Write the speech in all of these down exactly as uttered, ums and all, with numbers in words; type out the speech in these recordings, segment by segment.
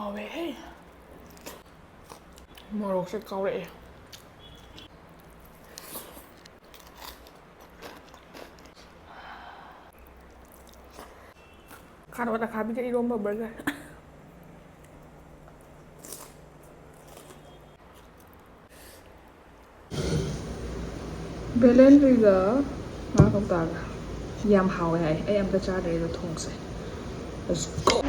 ꯍꯥꯎꯋꯦꯍꯦ꯫ ꯃꯣꯔꯣꯛꯁꯦ ꯀꯥꯎꯔꯛꯑꯦ꯫ ꯀꯥꯔꯣꯠ ꯑꯈꯥꯕꯤꯒ ꯏꯔꯣꯝꯕ ꯕꯔꯒꯔ꯫ ꯕꯦꯂꯦꯟꯗ꯭ꯔꯤꯒ ꯉꯥ ꯀꯧꯇꯥꯒ꯫ ꯌꯥꯝ ꯍꯥꯎꯋꯦ ꯍꯥꯏ꯫ ꯑꯩ ꯑꯝꯇ ꯆꯥꯗ꯭ꯔꯤ ꯑꯗꯣ ꯊꯣꯡꯁꯦ꯫ Let's go!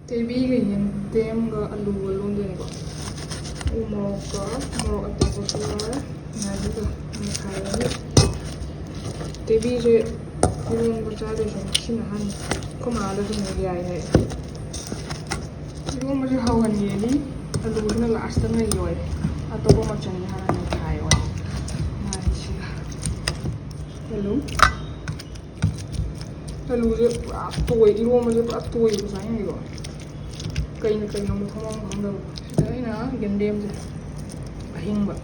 ꯊꯣꯏꯕꯤꯒ ꯌꯦꯟꯗꯦꯝꯒ ꯑꯂꯨꯒ ꯂꯣꯟꯗꯣꯏꯅꯦꯀꯣ꯫ ꯎ ꯃꯣꯔꯣꯛꯀ ꯃꯣꯔꯣꯛ ꯑꯇꯦꯛꯄꯁꯨ ꯌꯥꯎꯔꯦ꯫ ꯉꯥꯔꯤꯒ ꯃꯦꯠꯈꯥꯏꯔꯅꯤ꯫ ꯊꯣꯏꯕꯤꯁꯦ ꯏꯔꯣꯟꯕ ꯆꯥꯗꯣꯏꯁꯦ ꯉꯁꯤꯅ ꯑꯍꯥꯟꯕ꯫ ꯑꯩꯈꯣꯏ ꯃꯥꯗ ꯍꯪꯉꯒ ꯌꯥꯏ ꯍꯥꯏ꯫ ꯏꯔꯣꯟꯕꯁꯦ ꯍꯥꯎꯍꯟꯒꯦꯗꯤ ꯑꯂꯨꯁꯤꯅ ꯂꯥꯁꯇ ꯅꯩꯌꯣꯏ꯫ ꯑꯇꯣꯞꯄ ꯃꯆꯜꯁꯦ ꯍꯥꯟꯅ ꯅꯩꯈꯥꯏꯌꯣꯏ꯫ ꯉꯥꯔꯤꯁꯤꯒ꯫ ꯑꯂꯨ꯫ ꯑꯂꯨꯁꯦ ꯄꯨꯔꯥ ꯇꯣꯏ, ꯏꯔꯣꯝꯕꯁꯦ ꯄꯨꯔꯥ ꯇꯣꯏꯕ ꯆꯥꯅꯤꯡꯗꯦꯀꯣ꯫ ꯀꯩꯅ ꯀꯩꯅꯣ ꯃꯊꯣꯡ ꯃꯔꯝ ꯈꯪꯗꯕ꯫ ꯁꯤꯗ ꯑꯩꯅ ꯌꯦꯟꯗꯦꯝꯁꯦ ꯑꯍꯤꯡꯕ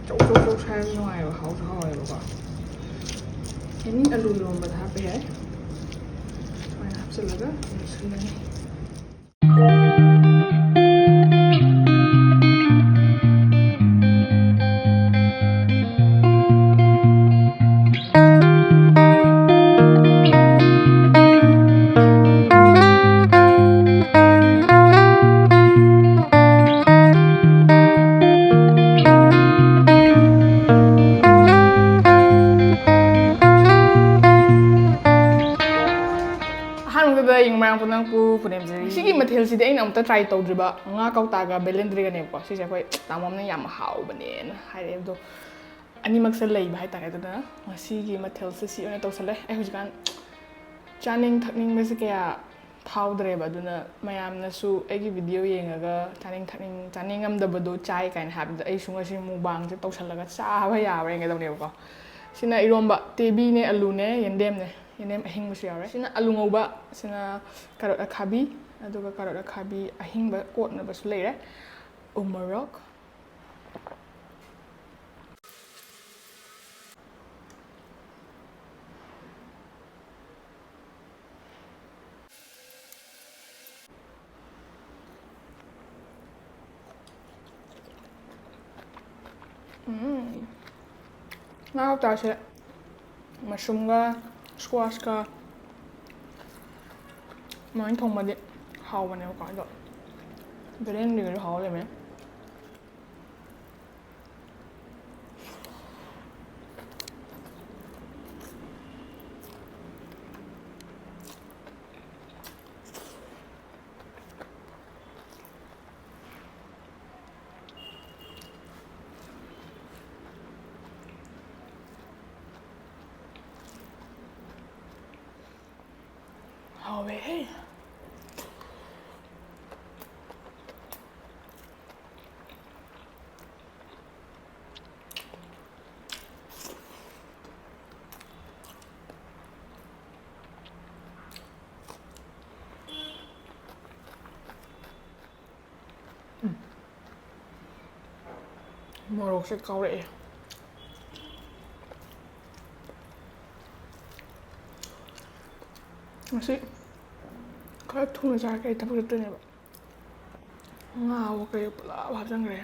ꯆꯧ ꯆꯧ ꯆꯧ ꯁꯥꯏꯕ ꯅꯨꯡꯉꯥꯏꯕ, ꯍꯥꯎꯁꯨ ꯍꯥꯎꯋꯦꯕꯀꯣ꯫ ꯑꯦꯅꯤ ꯑꯂꯨ ꯏꯔꯣꯝꯕꯗ ꯍꯥꯞꯄ ꯌꯥꯏ꯫ ꯁꯨꯃꯥꯏꯅ ꯍꯥꯞꯆꯤꯜꯂꯒ ꯂꯣꯏꯁꯤꯜꯂꯅꯤ꯫ ꯃꯊꯦꯜꯁꯤꯗꯤ ꯑꯩꯅ ꯑꯃꯨꯛꯇ try ꯇꯧꯗ꯭ꯔꯤꯕ ꯉꯥ ꯀꯧꯇꯥꯒ ꯕꯦꯂꯦꯟꯗ꯭ꯔꯤꯒꯅꯦꯕꯀꯣ꯫ ꯁꯤꯁꯦ ꯑꯩꯈꯣꯏ ꯇꯥꯃꯣꯝꯅ ꯌꯥꯝ ꯍꯥꯎꯕꯅꯦꯅ ꯍꯥꯏꯔꯛꯑꯦ꯫ ꯑꯗꯣ ꯑꯅꯤꯃꯛꯁꯦ ꯂꯩꯕ ꯍꯥꯏꯇꯥꯔꯦ꯫ ꯑꯗꯨꯅ ꯉꯁꯤꯒꯤ ꯃꯊꯦꯜꯁꯦ ꯁꯤ ꯑꯣꯏꯅ ꯇꯧꯁꯜꯂꯦ꯫ ꯑꯩ ꯍꯧꯖꯤꯛꯀꯥꯟ ꯆꯥꯅꯤꯡ ꯊꯛꯅꯤꯡꯕꯁꯦ ꯀꯌꯥ ꯐꯥꯎꯗ꯭ꯔꯦꯕ꯫ ꯑꯗꯨꯅ ꯃꯌꯥꯝꯅꯁꯨ ꯑꯩꯒꯤ video ꯌꯦꯡꯉꯒ ꯆꯥꯅꯤꯡ ꯊꯛꯅꯤꯡ, ꯆꯥꯅꯤꯡꯉꯝꯗꯕꯗꯣ ꯆꯥꯏ ꯀꯥꯏꯅ ꯍꯥꯏꯕꯗ ꯑꯩꯁꯨ ꯉꯁꯤ mukbangꯁꯦ ꯇꯧꯁꯜꯂꯒ ꯆꯥꯕ ꯌꯥꯕ꯭ꯔꯥ ꯌꯦꯡꯒꯦ ꯇꯧꯅꯦꯕꯀꯣ꯫ ꯁꯤꯅ ꯏꯔꯣꯝꯕ, ꯇꯦꯕꯤꯅꯦ, ꯑꯂꯨꯅꯦ, ꯌꯦꯟꯗꯦꯝꯅꯦ꯫ ꯌꯦꯟꯗꯦꯝ ꯑꯍꯤꯡꯕꯁꯨ ꯌꯥꯎꯔꯦ꯫ ꯁꯤꯅ ꯑꯂꯨ ꯉꯧꯕ, ꯁꯤꯅ ꯀꯥꯔꯣꯠ ꯑꯈꯥꯕꯤ, ꯑꯗꯨꯒ ꯀꯥꯔꯣꯠ ꯑꯈꯥꯕꯤ ꯑꯍꯤꯡꯕ ꯀꯣꯠꯅꯕꯁꯨ ꯂꯩꯔꯦ꯫ ꯎꯃꯣꯔꯣꯛ꯫ ꯎꯝ꯫ ꯉꯥ ꯀꯧꯇꯥꯁꯦ mushroomꯒ squashꯀ ꯑꯗꯨꯃꯥꯏꯅ ꯊꯣꯡꯕꯗꯤ ꯍꯥꯎꯕꯅꯦꯕꯀꯣ꯫ ꯑꯗꯣ ꯕꯦꯂꯦꯟꯗ꯭ꯔꯤꯒꯁꯨ ꯍꯥꯎ ꯂꯩꯔꯝꯃꯦ꯫ ꯍꯥꯎꯋꯦꯍꯦ꯫ ꯃꯣꯔꯣꯛꯁꯦ ꯀꯥꯎꯔꯛꯑꯦ꯫ ꯉꯁꯤ ꯈꯔ ꯊꯨꯅ ꯆꯥꯔꯒꯦ, ꯑꯩ ꯊꯕꯛ ꯆꯠꯇꯣꯏꯅꯦꯕ꯫ ꯉꯥꯋꯣ ꯀꯩꯋꯣ ꯄꯨꯂꯞ ꯍꯥꯞꯆꯟꯈ꯭ꯔꯦ꯫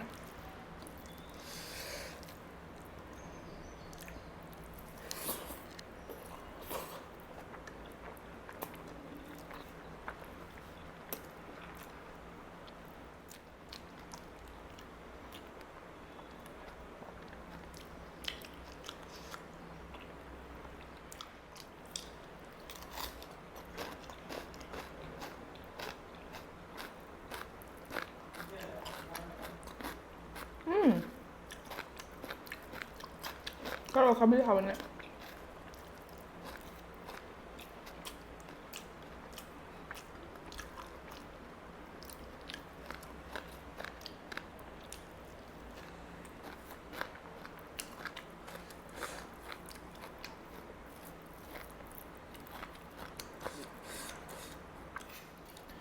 ꯀꯔꯣ ꯈꯥꯕꯤ ꯍꯥꯎꯕꯅꯦ꯫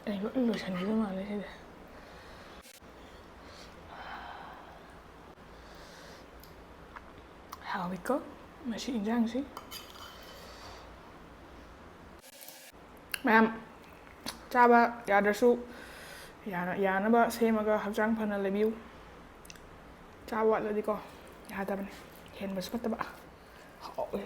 ꯑꯩ ꯂꯣꯏ ꯂꯣꯏꯁꯟꯈꯤꯕ ꯃꯥꯜꯂꯦ ꯁꯤꯗꯤ꯫ ꯍꯥꯎꯏꯀꯣ ꯃꯁꯤ ꯏꯟꯖꯥꯡꯁꯤ꯫ ꯃꯌꯥꯝ ꯆꯥꯕ ꯌꯥꯗ꯭ꯔꯁꯨ ꯌꯥꯅ-, ꯌꯥꯅꯕ ꯁꯦꯝꯃꯒ ꯍꯛꯆꯥꯡ ꯐꯅ ꯂꯩꯕꯤꯌꯨ꯫ ꯆꯥꯕ ꯋꯥꯠꯂꯗꯤꯀꯣ ꯌꯥꯗꯕꯅꯤ, ꯍꯦꯟꯕꯁꯨ ꯐꯠꯇꯕ꯫ ꯍꯥꯎꯋꯦ꯫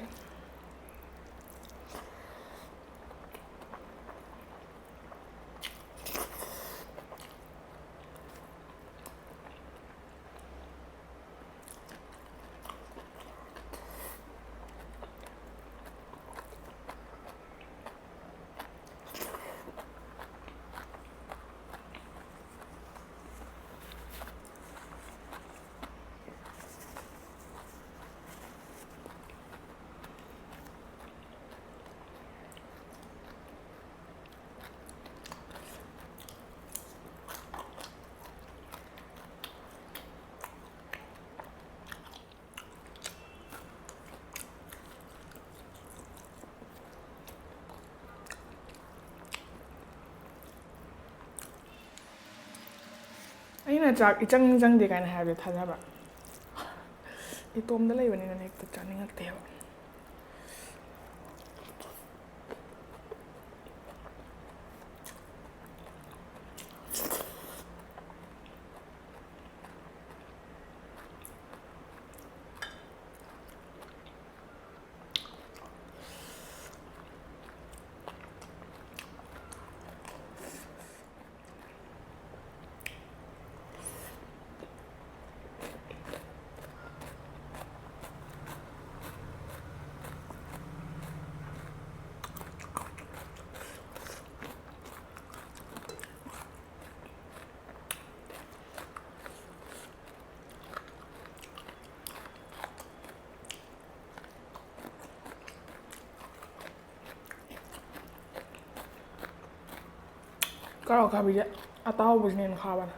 ꯑꯩꯅ ꯆꯥꯛ ꯏꯆꯪ ꯆꯪꯗꯦ ꯀꯥꯏꯅ ꯍꯥꯏꯕꯗꯣ ꯊꯥꯖꯕ꯭ꯔꯥ? ꯏꯇꯣꯝꯗ ꯂꯩꯕꯅꯤꯅꯅꯦ ꯍꯦꯛꯇ ꯆꯥꯅꯤꯡꯉꯛꯇꯦꯕ꯫ ꯀꯥꯔꯣꯠ ꯑꯈꯥꯕꯤꯁꯦ ꯑꯇꯥꯎꯕꯁꯤꯅ ꯍꯦꯟꯅ ꯈꯥꯕꯅꯦ꯫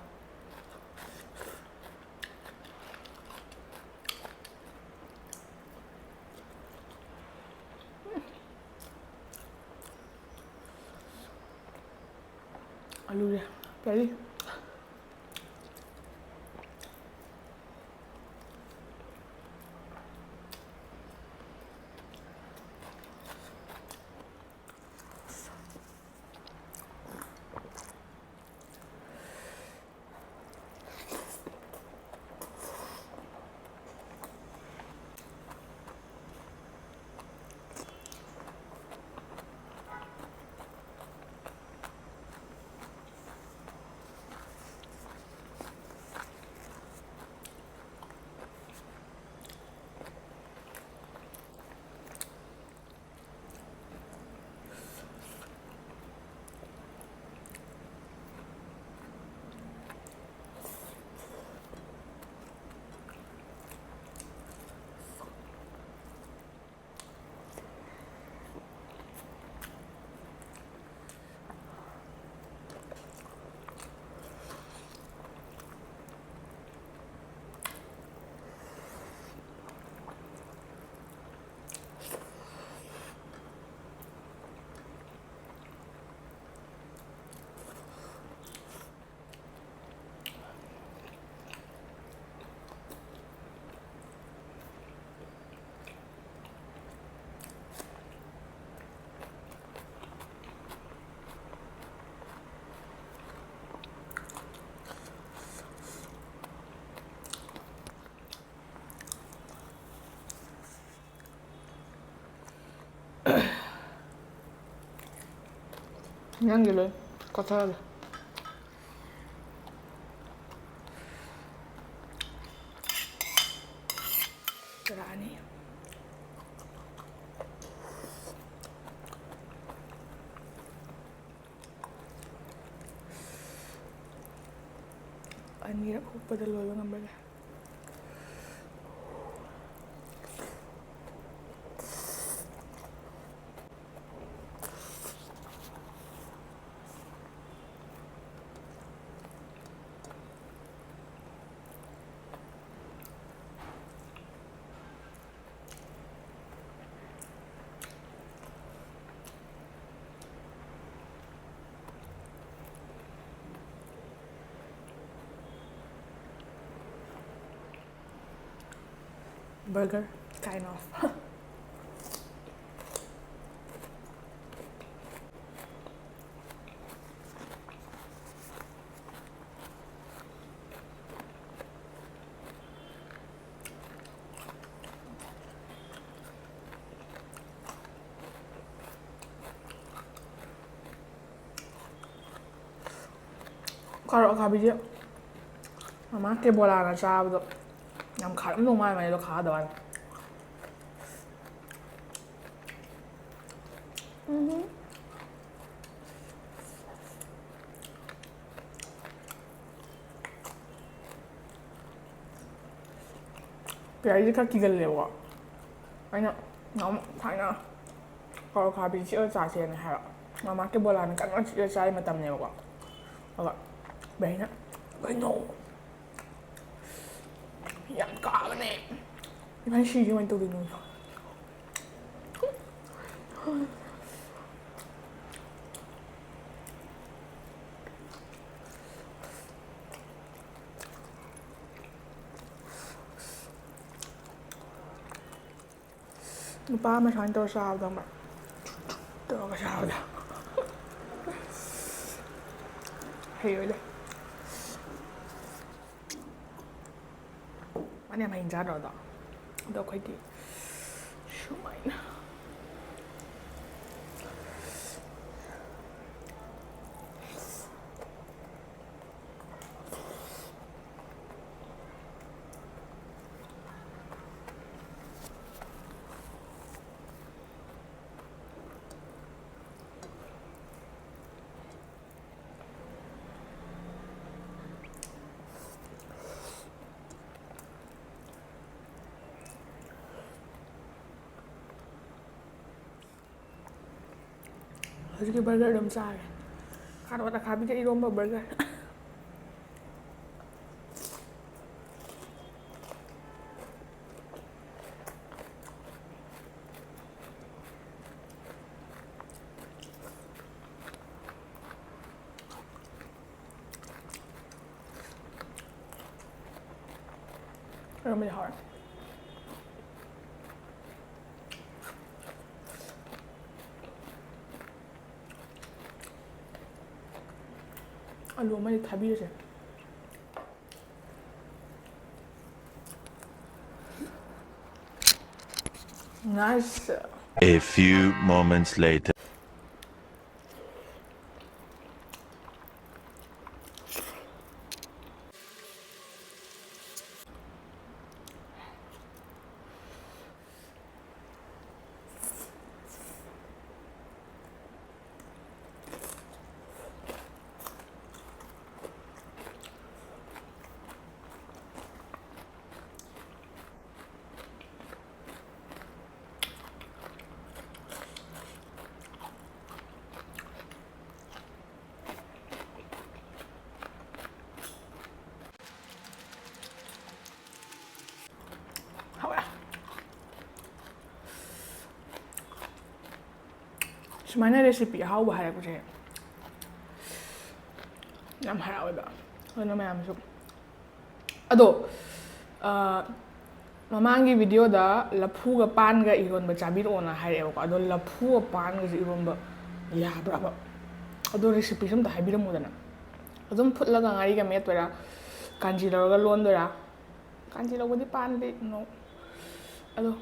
ꯑꯂꯨꯁꯦ ꯀꯔꯤ ꯅꯪꯒꯤ ꯂꯣꯏ ꯀꯣꯊꯍꯜꯂꯦ꯫ ꯆꯔꯥ ꯑꯅꯤ꯫ ꯑꯅꯤꯔꯛ ꯍꯨꯛꯄꯗ ꯂꯣꯏꯕ ꯉꯝꯕ꯭ꯔꯥ? Burger, kind of. ꯀꯥꯔꯣꯠ ꯑꯈꯥꯕꯤꯁꯦ ꯃꯃꯥ ꯀꯦꯕꯣꯂꯥꯅ ꯆꯥꯕꯗꯣ ꯌꯥꯝ ꯈꯥꯔꯝꯗꯧ ꯃꯥꯜꯂꯦ, ꯑꯗꯣ ꯈꯥꯗꯕ ꯋꯥꯅꯤ꯫ ꯎꯝꯍꯨꯝ꯫ ꯄꯤꯌꯥꯔꯤꯁꯦ ꯈꯔ ꯀꯤꯒꯜꯂꯦꯕꯀꯣ꯫ ꯑꯩꯅ ꯅꯍꯥꯟꯃꯨꯛ ꯊꯥꯏꯅ ꯀꯥꯔꯣꯠ ꯑꯈꯥꯕꯤ ꯆꯤꯛꯑ ꯆꯥꯁꯦꯅ ꯍꯥꯏꯕ꯫ ꯃꯃꯥ ꯀꯦꯕꯣꯂꯥꯅ ꯀꯟꯅ ꯆꯤꯛꯑ ꯆꯥꯔꯤ ꯃꯇꯝꯅꯦꯕꯀꯣ꯫ ꯑꯗꯨꯒ ꯕꯦꯔꯤꯅ "ꯀꯩꯅꯣ? ꯌꯥꯝ ꯀꯥꯕꯅꯦ꯫ ꯏꯕꯥꯅꯤ ꯁꯤꯔꯗꯤ ꯀꯃꯥꯏꯅ ꯇꯧꯗꯣꯏꯅꯣ?" ꯅꯨꯄꯥ ꯑꯃ ꯁꯨꯃꯥꯏꯅ ꯇꯧꯔ ꯆꯥꯕꯗꯣ ꯈꯪꯕ꯭ꯔꯥ? ꯇꯧꯔꯒ ꯆꯥꯕꯗꯣ꯫ ꯍꯩꯔꯣꯏꯗ꯫ ꯃꯥꯅ ꯌꯥꯝ ꯍꯩꯅ ꯆꯥꯗ꯭ꯔꯣ ꯑꯗꯣ? ꯑꯗꯣ ꯑꯩꯈꯣꯏꯗꯤ ꯁꯨꯃꯥꯏꯅ꯫ ꯍꯧꯖꯤꯛꯀꯤ ꯕꯔꯒꯔꯗꯣ ꯑꯗꯨꯝ ꯆꯥꯒꯦ꯫ ꯀꯥꯔꯣꯠ ꯑꯈꯥꯕꯤꯒ ꯏꯔꯣꯝꯕ ꯕꯔꯒꯔ꯫ ꯏꯔꯣꯝꯕꯗꯤ ꯍꯥꯎꯔꯦ꯫ ꯑꯂꯨ ꯑꯃꯗꯤ ꯊꯥꯕꯤꯔꯁꯦ꯫ Nice. A few moments later. ꯍꯥꯎꯋꯦ꯫ ꯁꯨꯃꯥꯏꯅ recipe ꯑꯍꯥꯎꯕ ꯍꯥꯏꯔꯛꯄꯁꯦ ꯌꯥꯝ ꯍꯔꯥꯎꯋꯦꯕ꯫ ꯑꯗꯨꯅ ꯃꯌꯥꯝꯁꯨ ꯑꯗꯣ, ꯑ, ꯃꯃꯥꯡꯒꯤ videoꯗ ꯂꯐꯨꯒ ꯄꯥꯟꯒ ꯏꯔꯣꯟꯕ ꯆꯥꯕꯤꯔꯛꯑꯣꯅ ꯍꯥꯏꯔꯛꯑꯦꯕꯀꯣ꯫ ꯑꯗꯣ ꯂꯐꯨꯒ ꯄꯥꯟꯒꯁꯦ ꯏꯔꯣꯟꯕ ꯌꯥꯕ꯭ꯔꯕ? ꯑꯗꯣ recipeꯁꯨ ꯑꯝꯇ ꯍꯥꯏꯕꯤꯔꯝꯃꯨꯗꯅ꯫ ꯑꯗꯨꯝ ꯐꯨꯠꯂꯒ ꯉꯥꯔꯤꯒ ꯃꯦꯠꯇꯣꯏꯔꯥ? ꯀꯥꯟꯆꯤ ꯂꯧꯔꯒ ꯂꯣꯟꯗꯣꯏꯔꯥ? ꯀꯥꯟꯆꯤ ꯂꯧꯕꯗꯤ ꯄꯥꯟꯗꯦ, no꯫ ꯑꯗꯣ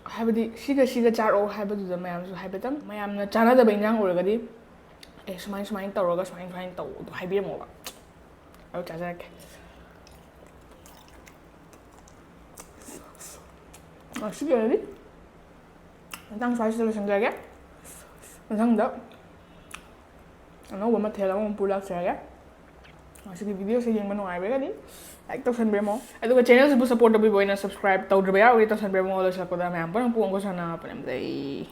ꯍꯥꯏꯕꯗꯤ ꯁꯤꯒ ꯁꯤꯒ ꯆꯥꯔꯛꯑꯣ ꯍꯥꯏꯕꯗꯨꯗ ꯃꯌꯥꯝꯁꯨ ꯍꯥꯏꯐꯦꯠꯇꯪ, ꯃꯌꯥꯝꯅ ꯆꯥꯅꯗꯕ ꯏꯟꯖꯥꯡ ꯑꯣꯏꯔꯒꯗꯤ, "ꯑꯦ, ꯁꯨꯃꯥꯏ ꯁꯨꯃꯥꯏꯅ ꯇꯧꯔꯒ ꯁꯨꯃꯥꯏ ꯁꯨꯃꯥꯏꯅ ꯇꯧ"ꯗꯣ ꯍꯥꯏꯕꯤꯔꯝꯃꯣꯕ꯫ ꯑꯗꯨ ꯆꯥꯖꯔꯛꯀꯦ꯫ ꯉꯁꯤꯒꯤ ꯑꯣꯏꯅꯗꯤ ꯃꯇꯥꯡ ꯁ꯭ꯋꯥꯏꯁꯤꯗ ꯂꯣꯏꯁꯤꯟꯖꯔꯒꯦ꯫ ꯃꯊꯪꯗ ꯑꯅꯧꯕ ꯃꯊꯦꯜ ꯑꯃꯃꯨꯛ ꯄꯨꯔ ꯂꯥꯛꯆꯔꯒꯦ꯫ ꯉꯁꯤꯒꯤ videoꯁꯦ ꯌꯦꯡꯕ ꯅꯨꯡꯉꯥꯏꯕꯤꯔꯒꯗꯤ like ꯇꯧꯁꯟꯕꯤꯔꯝꯃꯣ꯫ ꯑꯗꯨꯒ channelꯁꯤꯕꯨ support ꯇꯧꯕꯤꯕ ꯑꯣꯏꯅ subscribe ꯇꯧꯗ꯭ꯔꯤꯕ ꯌꯥꯎꯔꯒꯗꯤ ꯇꯧꯁꯟꯕꯤꯔꯝꯃꯣ꯫ ꯂꯣꯏꯁꯤꯜꯂꯛꯄꯗ ꯃꯌꯥꯝ ꯄꯨꯟꯅ ꯄꯨꯛ ꯑꯃ ꯈꯣꯏ ꯁꯥꯟꯅ ꯄꯨꯅꯝꯖꯩ꯫